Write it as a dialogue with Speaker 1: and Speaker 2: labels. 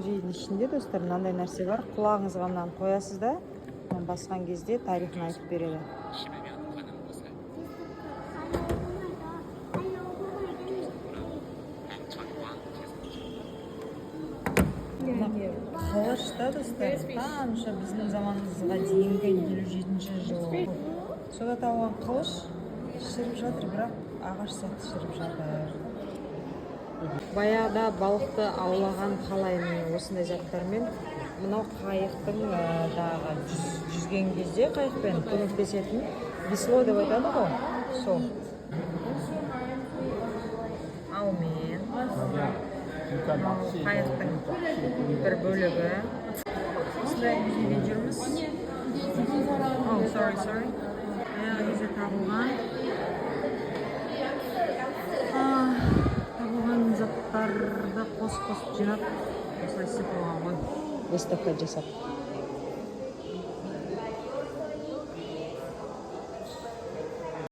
Speaker 1: Музейдің ішінде, достар, мынандай нәрсе бар. Құлағыңызға мынаны қоясыз да, мынаны басқан кезде тарихын айтып береді. Мына қылыш та, достар, қанша біздің заманымызға дейінгі 57-жылы сонда табылған қылыш. Шіріп жатыр, бірақ ағаш сияқты шіріп жатыр. Баяғыда балықты аулаған қалай, міне, осындай заттармен. Мынау қайықтың жаңағы жүзген кезде қайықпен көмектесетін весло деп айтады ғой, сол аумен. Мынау қайықтың бір бөлігі. Осындай музейде жүрміз. Oh, sorry, sorry. Баяғы кезде табылған заттарды қосып қосып жинап, осылай істеп қойған ғой, выставка жасап.